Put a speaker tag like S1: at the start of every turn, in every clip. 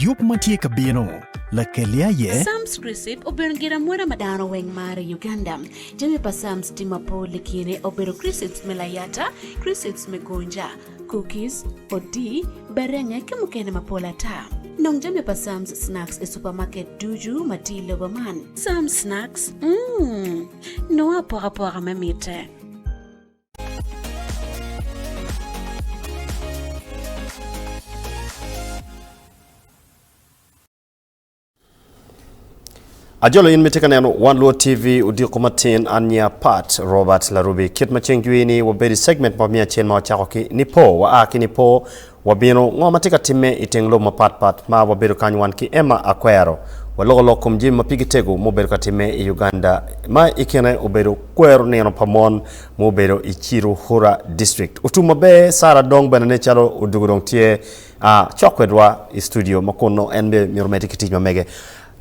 S1: Yub ma tye ka bino, lakeli aye.
S2: Sam's Crisp obedo gin amwoda ma dano weng maro i Uganda. Jami pa Sam's tye mapol i kine obedo crisps me layata, crisps me gonja, cookies, odii, berenge ki mukene mapol ata. Nong jami pa Sam's Snacks i supermarket ducu ma tye i lobo man. Sam's Snacks, mm, nongo apokapoka me mitte.
S3: Ajolo in mitye ka neno Wan Luo TV odiko matin an nya Pat Robert Larubi kit ma ceng jwi ni wabedo i segment ma 101 ma wacako ki Nipo wa a ki Nipo wabino ngo ma tye ka timme i teng lobo mapat pat ma wabedo kany wan ki Emma Akwero waloko lok kom jami ma pigi tego mubedo ka timme i Uganda ma i kine obedo kwero nino pa mon mubedo i Kiruhura District. Otum maber, Sarah dong bene nen calo odwogo dong tye cok kwedwa i studio ma kun nongo en bene myero omedde ki tic ma mege.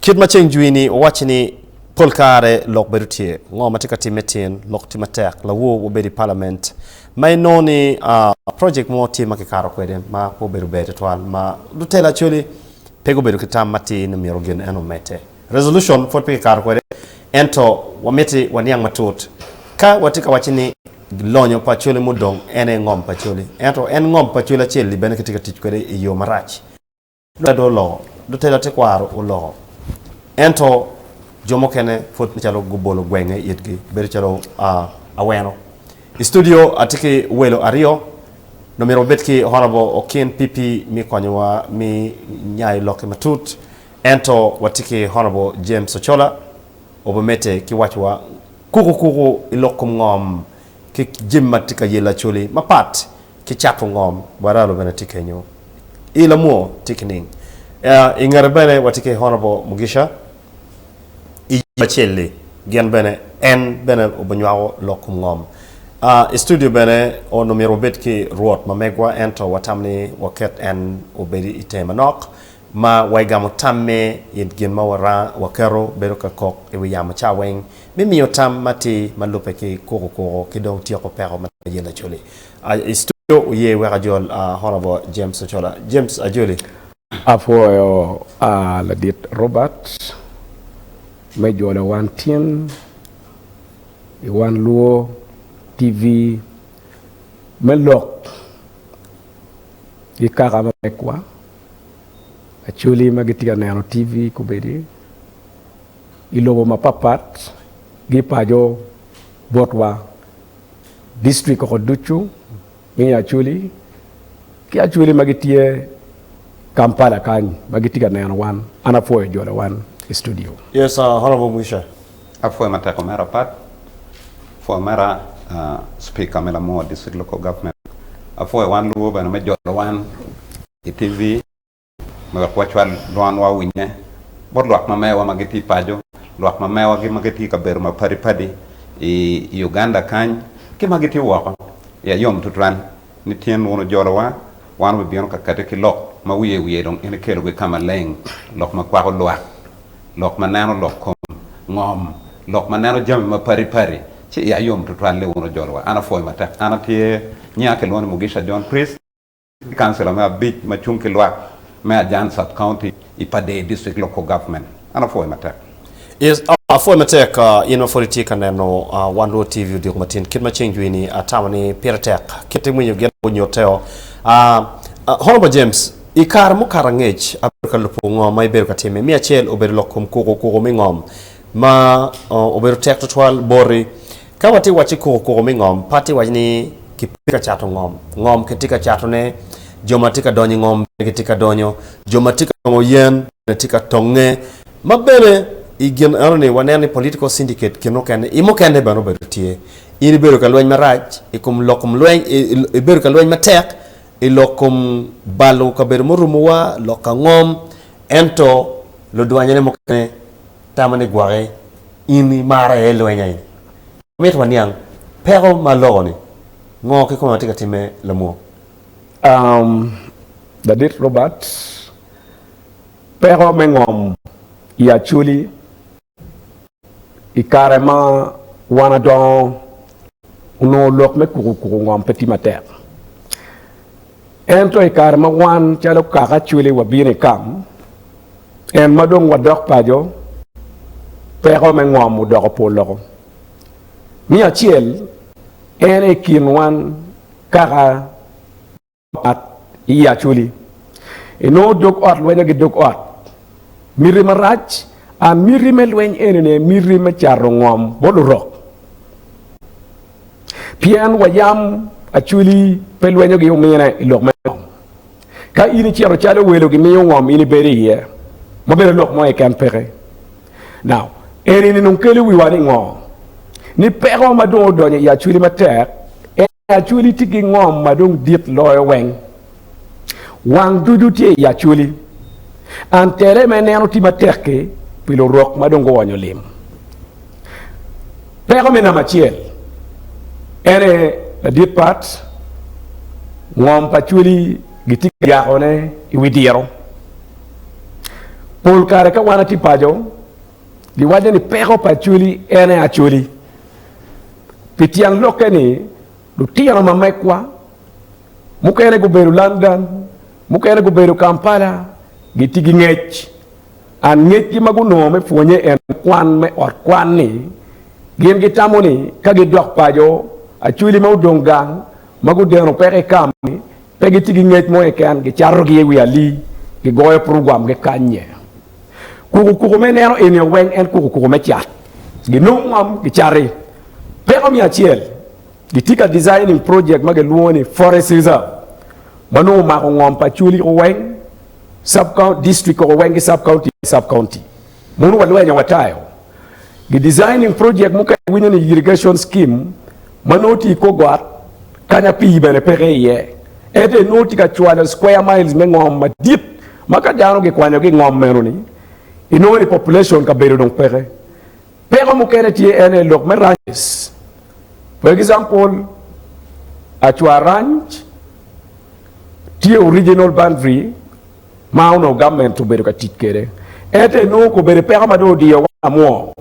S3: Kit ma ceng jwi-ni owacci ni pol kare lok bedo tye, ngo ma tye ka timme tin, lok tye matek, lawor wabedo i parliament ma inongo ni project mo tye ma kikato kwede ma pe obedo ber tutwal ma lutela Acholi pe gubedo ki tam matir ni myero gin eno omedde. Resolution pwod pe kikato kwede ento wamiti waniang matut ka watye ka waci ni lonyo pa Acholi mudong en aye ngom pa Acholi ento en ngom pa Acholi acel-li bene kitye ka tic kwede i yo marac. Lutela dong oloko, lutela tekwaro oloko ento jo mukene pwod calo gubolo gwenge i itgi bedo calo aweno. I studio atye ki welo aryo nongo myero wabed ki Honourable Okin PP me konyowa me nyayo lokke matut. Ento watye ki Honourable James Ochola obimedde ki wacowa kuku kuku i lok kom ngom ki jami ma tye ka yelo Acholi mapat ki cato ngom. Waralo bene tye kenyo. I lamwo tye ki ning. I ngete bene watye ki Honourable Mugisha i yo acel-li gin bene en bene obinywako lok kom ngom. I studio bene onongo myero wabed ki Rwot ma megwa ento watamo ni waket en obed i tenge manok. ma wa igamo tamme i gin ma waketo bedo ka kok i wi yamo ca weng me miyo tam matir ma lubbe ki kuko kuko ki dong tyeko peko ma tye ka yelo Acholi. I studio oye wek ajol Honourable James Ochola. James Ajoli.
S4: Apwoyo ladit Robert me jolo wan tin i wan Luo TV me lok ki kaka ma megwa. Acholi ma gitye ka neno TV kobedi i lobo mapatpat gipaco botwa distrik oko ducu me Acholi ki Acholi ma gitye Kampala kany ma gitye ka neno wan. An apwoyo jolo wan i studio.
S3: Yes, Honourable Mwisha.
S5: Apwoyo matek omera Pat. Apwoyo omera Speaker me Lamua District Local Government. Apwoyo wan luo bene me jolo wan i TV me wek wacwal dwanwa owinye bot lwak ma mewa ma gitye i paco, lwak ma mewa ma gitye i kabedo mapadi padi i Uganda kany ki ma gitye woko. Iya yom tutwal ni tyen wun ojolowa, wan wabibino ka kati ki lok ma wiye wiye dong in ikelogi ka maleng, lok ma kwako lwak, lok ma neno lok kom ngom, lok ma neno jami mapadi padi. Ci iya yom tutwal ni wun ojolowa. An apwoyo matek. An atye nyinga kilwongo ni Mugisha John Priest. Kancila me abic ma cung ki lwak me Ajan Sub County i Pader District Local Government. An apwoyo matek.
S3: Yes, apwoyo matek in ma pwod itye ka neno Wan Luo TV odiko matin kit ma ceng jwi ni atamo ni pire tek kit iwinyo gin ma onyuteo. Honourable James, i kare mukato angec abedo ka lubo ngo ma ibedo ka time. Me acel obedo lok kom kuku kuku me ngom ma obedo tek tutwal boti. Ka watye wacci kuku kuku me ngom, pe atye waci ni kipe ka cato ngom. Ngom kitye ka catone, jo ma tye ka donyo i ngom bene gitye ka donyo, jo ma tye ka tongo yen bene tye ka tonge. Ma bene i gin enoni waneno ni political syndicate kine mukene, i mukene bene obedo tye. In ibedo ka lweny marac i kom lok kom lweny, ibedo ka lweny matek i lok kom balo kabedo murumowa, lok ka ngom, ento ludwanyone mukene tamo ni gwoki in imaro aye lweny aye. Wamito waniang peko ma loko ni ngo kikome ma tye ka time lamwo.
S4: Um, Ladit Robert, peko me ngom i Acholi i kare ma wan adongo onongo lok me kuku kuku ngom pe tye matek. Ento i kare ma wan calo kaka Acholi wabino i kam. En ma dong wadok paco, peko me ngom odoko pol loko. Me acel, en aye i kin wan kaka mapat i Acholi. Inongo dog ot lwenyo ki dog ot. Miti marac, an miti me lweny eni-ni aye miti me cato ngom bot lurok. Pien wayam Acholi pe lwenyo ki omine i lok me ngom. Ka in icito calo welo gimiyo ngom in ibedo iye, ma bedo lok mo keken peke. Now, eni-ni nong kelo wiwa ni ngo? Ni peko ma dong odonyo i Acholi matek, en Acholi tye ki ngom ma dong dit loyo weng. Wang ducu tye i Acholi. An tele ma ineno tye matek-ki pi lurok ma dong guonyo lim. Peko me namba acel en aye ladit pat ngom pa Acholi gitye ka yakone i wi diro. Pol kare ka wan atye paco giwaco ni peko pa Acholi en aye Acholi. Pi tyen lokke ni lutino ma megwa mukene gubedo London, mukene gubedo Kampala gitye ki ngec. An ngecgi ma gunongo me pwonye en kwan me ot kwan-ni, gin gitamo ni ka gidok paco, acwili ma odong gang ma gudeno peko i kam-mi pe gitye ki ngec mo keken, gicatogi i wi alii, gigoyo purogwam gikanye. Kukukuku me neno eni weng en kukukuku me cat. Ginongo ngom, gicati. Peko me acel, gitye ka designing project ma gilwongo ni Forest Reserve ma nongo omako ngom pa acwili weng. Sub county, district koko weng ki sub county sub county. Munu walwenyo watayo. Gi designing project mukene winyo ni irrigation scheme ma nongo tye i kor got kanya pii bene peke iye. Ento inongo tye ka cwalo square miles me ngom madit ma ka dano gikwanyo ki ngom meno ni inongo ni population kabedo dong peke. Peko mukene tye ene lok me ranches. For example, Achwa ranch Tye original boundary ma onongo government obedo ka tic kwede ento inongo kobedo peko ma dong odiyo wa lamwo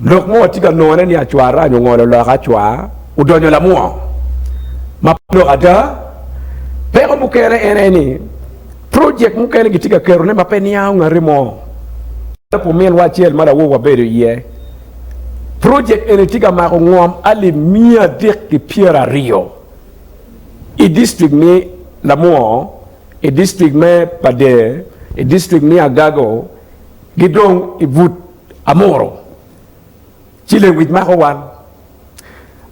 S4: lok mo watye ka nongone ni acwa rac ongolo loka acwa odonyo lamwo ma pe lok ada. Peko mukene en aye ni project mukene gitye ka ketone ma pe niango ngati mo calo pa ominwa acel ma lawor wabedo iye project eni tye ka mako ngom alip 320. I distrik me Lamwo, i distrik me Pader, i distrik me Agago, ki dong i but Amuru, ci lewic mako wan.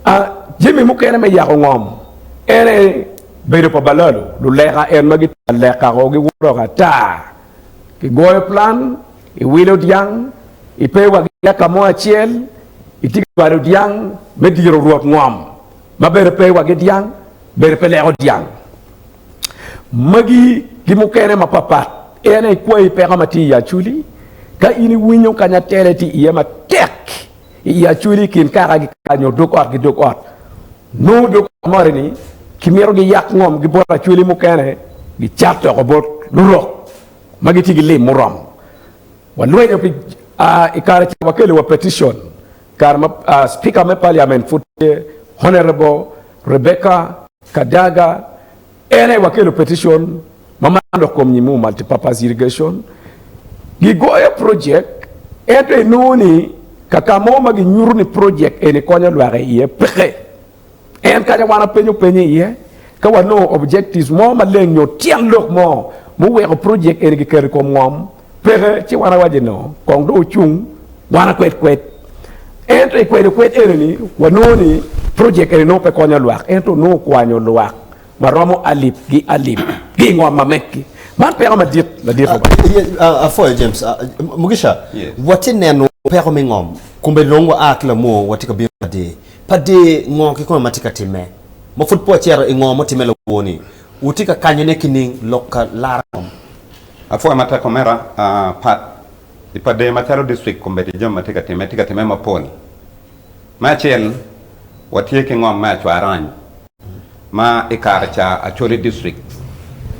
S4: A Jami mukene me yako ngom en aye bedo pa balalu, luleka en ma gitye ka lekako giwoto ata, gigoyo plan, iwilo dyang, ipe wa ki eka mo acel, itye ka cwalo dyang me diro rwot ngom. ma bedo pe wa ki dyang, bedo pe leko dyang. Magi ki mukene mapatpat en aye kwayi peko ma tye i Acholi. Ka in iwinyo kanya tele tye iye matek i Acholi i kin kaka ki kaka nyo dog ot ki dog ot, nongo dog ot moni-ni kimito giyak ngom ki bot Acholi mukene gicat doko bot lurok ma gitye ki lim muromo. Walwenyo pi i kare ca wakelo wa petition Kare ma Speaker me Parliament pud tye Honourable Rebecca Kadaga, en aye wakelo petition ma mako lok kom nyimu Multi-purpose Irrigation. Gigoyo project ento inongo ni kaka mo ma ginyuto ni project eni konyo lwak iye peke. En kanya wan apenyo peny iye ka wanongo objectives mo maleng nyo tyen lok mo muweko project eni kiketo i kom ngom peke ci wan awaco no kong dong ocung wan akwed kwed. Ento i kwedo kwed eni ni wanongo ni project eni nongo pe konyo lwak ento nongo okwanyo lwak ma romo alip ki alip ki i ngom ma megi. Man peko madit ladit Robert.
S3: Apwoyo James. Mugisha, watye neno peko me ngom kumbe dong wa a ki lamwor watye ka bino adi. Pa di ngo kikome ma tye ka timme? Ma pud pe wacito i ngo mutimme lawor-ni, wutye ka kanyone ki ning lok ka laro ngom?
S5: Apwoyo matek omera, pat i pa dee macalo district kombeddi jami ma tye ka timme tye ka timme mapol. Me acel, watye ki ngom me Acwarany ma i kare ca Acholi district,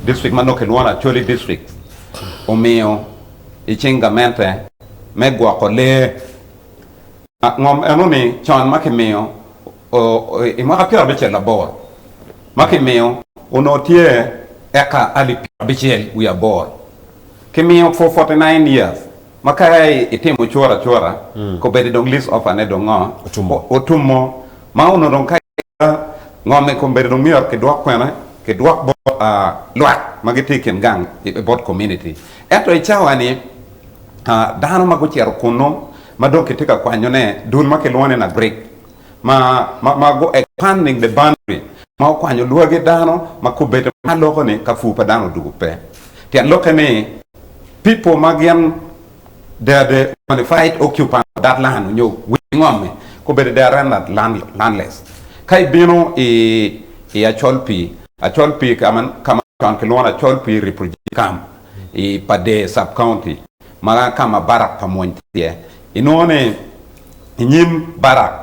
S5: district ma nongo kilwongo ni Acholi district omiyo i cing gamente me gwoko lee. Ngom enoni con ma kimiyo i mwaka 58 ma kimiyo onongo tye eka alip 78. Kimiyo for 49 years ma ka itimo cura acura kobedi dong lease offer ne dong ngo? Otumo. Ma onongo dong ka ngom i kombeddi dong myero kidwok kwene? Kidwok bot lwak ma gitye i kin gang bot community. Ento i cawa ni dano ma gucito kunu ma dong kitye ka kwanyo ne dul ma kilwongo ni Nagrik ma ma gu expanding the boundary ma okwanyo lwagi dano ma kobedo ma loko ni ka pur pa dano odugo pe. Tyen lokke ni people ma gin they are the qualified occupant of that land onyo wi ngom-mi kobedo they are rendered landless. Ka ibino i i Achol Pii, Achol Pii kama kama con kilwongo ni Achol Pii Refugee Camp i Pader Sub County ma kama barak pa mwony tye iye, inongo ni i nyim barak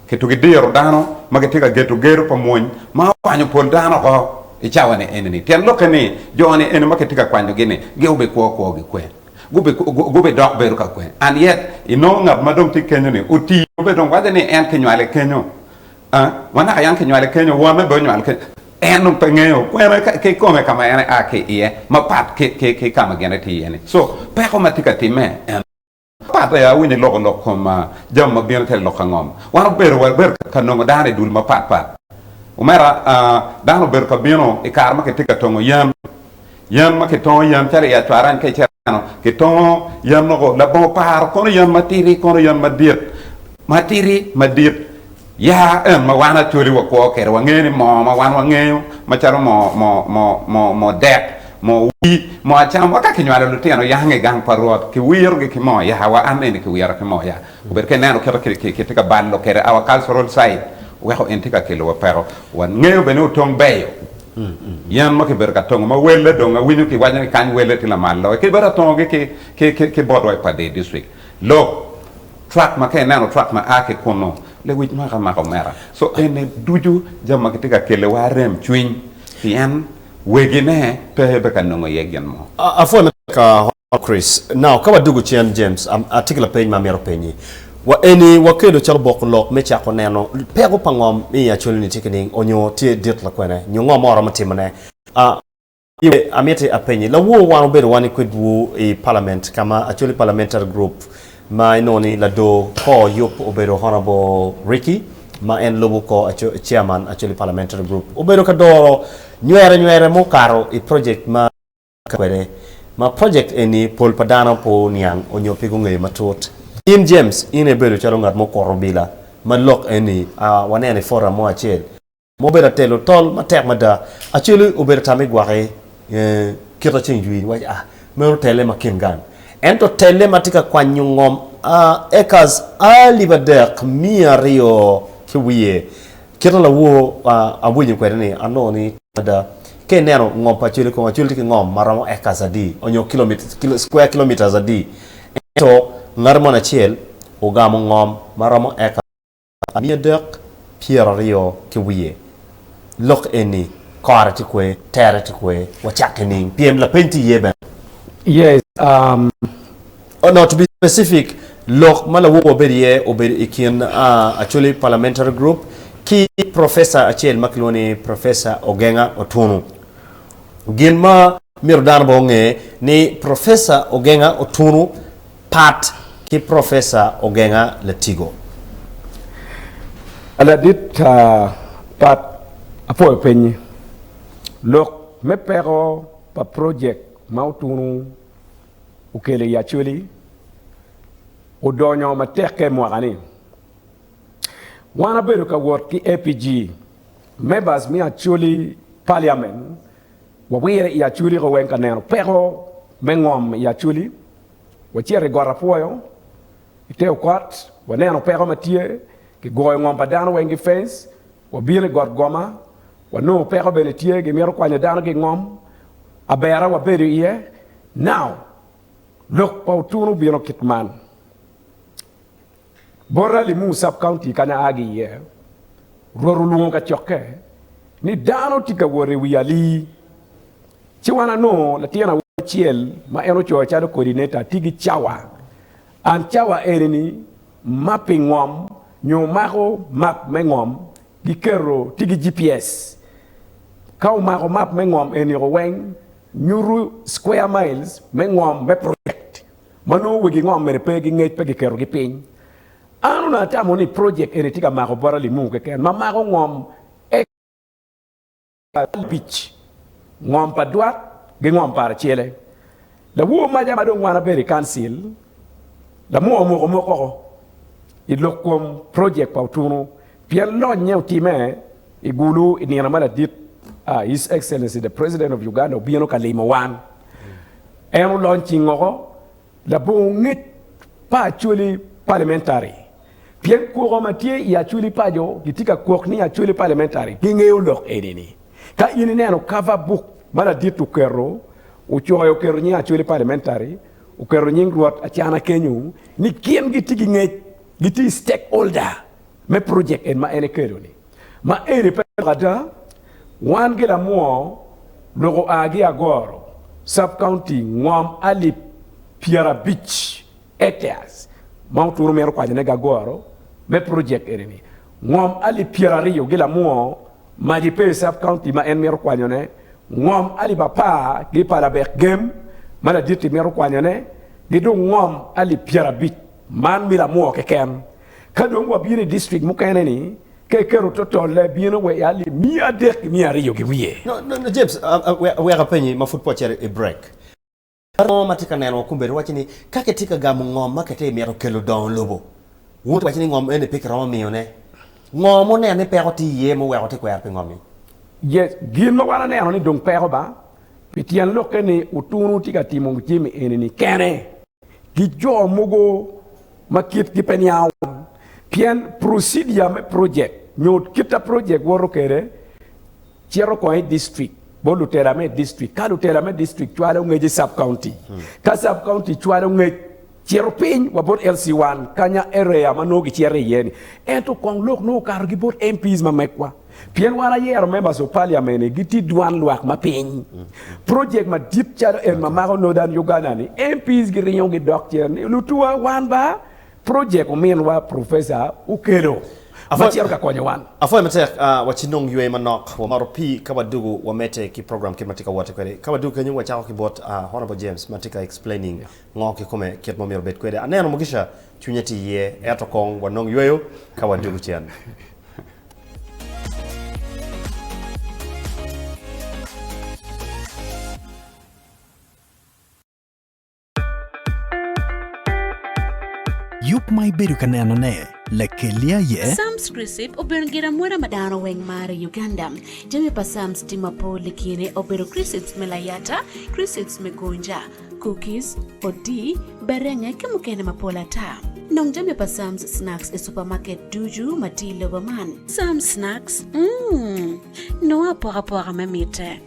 S5: kitugi diro dano ma gitye ka geto gedo pa mwony ma okwanyo pol dano oko i cawa-ni eni-ni. Tyen lokke ni, jo-ni eni ma kitye ka kwanyogi-ni gubikwo kwogi kwe, gubidok bedo ka kwe. And yet, inongo ngat ma dong tye kenyo-ni otiyo bene dong waco ni en kinywale kenyo. Ma naka yam kinywale kenyo, wonne bene onywale kenyo. En dong pe ngeyo kwene kikome ka ma en ea ki iye mapat ki ka ma gine tye iye-ni. So, peko ma tye ka timme en. Pat aye awinyo iloko lok kom jami ma bino calo lok angom. Wan obedo wabedo ka nongo dano i dul mapat pat. Omera, dano obedo ka bino i kare ma kitye ka tongo yen. Yen ma kitongo yen calo i Acwarany ka icito ineno kitongo yen mogo labongo paro kono yen matidi kono yen madit. Matidi madit ya en ma wan Acholi wakwo kwede wangeyo ni moo ma wan wangeyo macalo moo moo moo moo moo dek Moo wir, moo acam, wa ka kinywalo lutino yang i gang pa Rwot, kiwirogi ki moo ya, wa an eni kiwira ki moo ya. Obedo ka ineno kite kitye ka balo kwede our cultural side, weko en tye ka kelo wa peko. Wangeyo bene ni otong beyo yen ma kibedo ka tongo ma welle dong awinyo kiwaco ni kany welle tye lamal loyo. Kibedo atongogi ki botwa i Pader district. Lok truck ma ka ineno truck ma a ki kunu, lewic maka maka omera. So eni ducu jami ma kitye ka keliwa arem cwiny pien Wegine pe be ka nongo iye gin mo.
S3: Apwoyo matek Hon Chris. Now ka wadugo cen James, atye ki lapeny ma amito penyi. Wa eni wakelo calo boko lok me cako neno peko pa ngom i Acholi ni tye kining onyo tye dit lakwene nyo ngo ma waromo timo ne. Amiti apenyi, lawor wan obedo wan kwedwu i parliament kama Acholi Parliamentary Group ma inongo ni lador kor yub obedo Honourable Ricky ma en lubo kor Chairman Acholi Parliamentary Group obedo ka doro nywere nywere mukato i project ma kwede ma project eni pol pa dano pe oniang onyo pe gungeyo matut. In James in ibedo calo ngat mukuto bila ma lok eni waneno i forum mo acel Ma obedo atelo tol matek mada. Acoli obedo tame gwaki kit aceng jwi waci ah meno tele ma kin gang. Ento tele ma tye ka kwanyo ngom acres alip 3200 ki wiye kit ma lawor awinyo kwede ni anongo ni mada ka ineno ngom pa Acoli kong Acoli tye ki ngom ma romo acres adi onyo square kilometers adi ento ngat moni acel ogamo ngom ma romo acres 320 ki wiye. Lok eni kore tye kwe, tere tye kwe, wacakke ning? Pien lapeny tye iye bene.
S4: Yes, um.
S3: Oh, no, to be specific, lok ma lawor wabedo iye obedo i kin uh, Acholi Parliamentary Group ki professor acel ma kilwongo ni Professor Ogenga Otunu. Gin ma myero dano bene onge ni Professor Ogenga Otunu Pat ki Professor Ogenga Latigo.
S4: Ladit Pat apwoyo penyi. Lok me peko pa project ma Otunu okelo i Acholi odonyo matek ka i mwaka ni. Wan abedo ka wot ki APG members me Acholi parliament wawire i Acholi ko weng ka neno peko me ngom i Acholi. Wacito i got apwoyo i te okot, waneno peko ma tye, kigoyo ngom pa dano weng ki fence, wabino i got goma, wanongo peko bene tye, gimito kwanyo dano ki i ngom, abera wabedo iye. Now, lok pa Otunu obino kit man, Bota Limuru Sub County kanya aa ki iye, Rwot olwongo kacokke ni dano tye ka wot i wi alii. Ci wan anongo latin awobi acel ma en ocoyo calo coordinator tye ki cawa and cawa eni ni mapping ngom nyo mako map me ngom gi keto tye ki GPS ka omako map me ngom eni o weng. Nyuto square miles me ngom me project ma nongo wegi ngom mere pe gi ngec pe giketo gi piny. An onongo atamo ni project eni tye ka mako bota limung keken ma mako ngom eka abic, ngom pa dwak gi ngom pa aracele. Lawor maca ma dong wan abedo i kancil, lamwoo omoko moko oko i lok kom project pa Otunu pien lony-nye otime I Gulu i nino ma ladit His Excellency the President of Uganda obino ka limo wan, en olony cing oko labongo ngec pa Acholi Parliamentary pien koko ma tye i Acholi paco gitye ka kok ni Acholi Parliamentary gingeyo lok eni ni ka in ineno cover book ma ladit oketo ocoyo oketo nying Acholi Parliamentary oketo nying Rwot Acana kenyo ni gin gitye ki ngec gitye stakeholder me project en ma en ekelo ni. Ma eni pe lok ada, wan gi lamwo lok oa gi Agoro sub county ngom alip 50 hectares ma oturu mito kwanyo ne gi Agoro me project eni ni. Ngom alip 20 gi lamwo maji pe i sub county ma en mito kwanyo ne, ngom alip apar gi palabek gem ma ladit-ti mito kwanyo ne, gi dong ngom alip 50 man mi lamwo keken. Ka dong wabino i distrik mukene-ni, ka iketo totolle, bino wa i alip miya adek ki 200 ki wiye.
S3: No, no, no, James, wek apenyi ma pud pe wacito i break. Mo ma tye ka neno wa kombeddi waco ni ka kitye ka gamo ngom ma kitye mito kelo dongo lobo, wun waco ni ngom eni pe kiromo miyone. Ngo muneno ni peko tye iye muweko tye kwero pi ngom-mi?
S4: Yes, gin ma wan aneno ni dong peko ba, pi tyen lokke ni Otunu tye ka timo jami eni-ni kene. Ki jo mogo ma kitgi pe niango wan, pien procedure me project nyo kit a project woto kwede cito kong i district bot lutela me district, ka lutela me district cwalo ngec i sub county, ka sub county cwalo ngec cito piny wa bot LC one kanya area ma nongo gicito iye ni ento kong lok nongo okato ki bot MPs ma megwa. Pien wan ayero members of parliament ni gitye dwan lwak ma piny. Project madit calo en ma mako Northern Uganda ni MPs giringo gidok cen ni lutuwa wan ba project ominwa professor okelo ma cito ka konyo wan.
S3: Apwoyo matek wa ci nong yweyo manok wa mato pii ka wadugu wa mete ki program kit ma tye ka wote kwede. Ka wadugu kenyo wacako ki bot Honourable James ma tye ka explaining ngo kikome kit ma myero obed kwede. Aneno Mugisha cwinye tye iye ento kong wanong yweyo ka wadugu cen.
S1: Yub ma ibedo ka nenone lakelli aye.
S2: Sam's Crisp obedo gin amwoda ma dano weng maro i Uganda. Jami pa Sam's tye mapol i kine obedo crisps me layata, crisps me gonja, cookies, odii, berenge ki mukene mapol ata. Nong jami pa Sam's Snacks i supermarket ducu ma tye i lobo man. Sam's Snacks, mm, nongo apokapoka me mitte.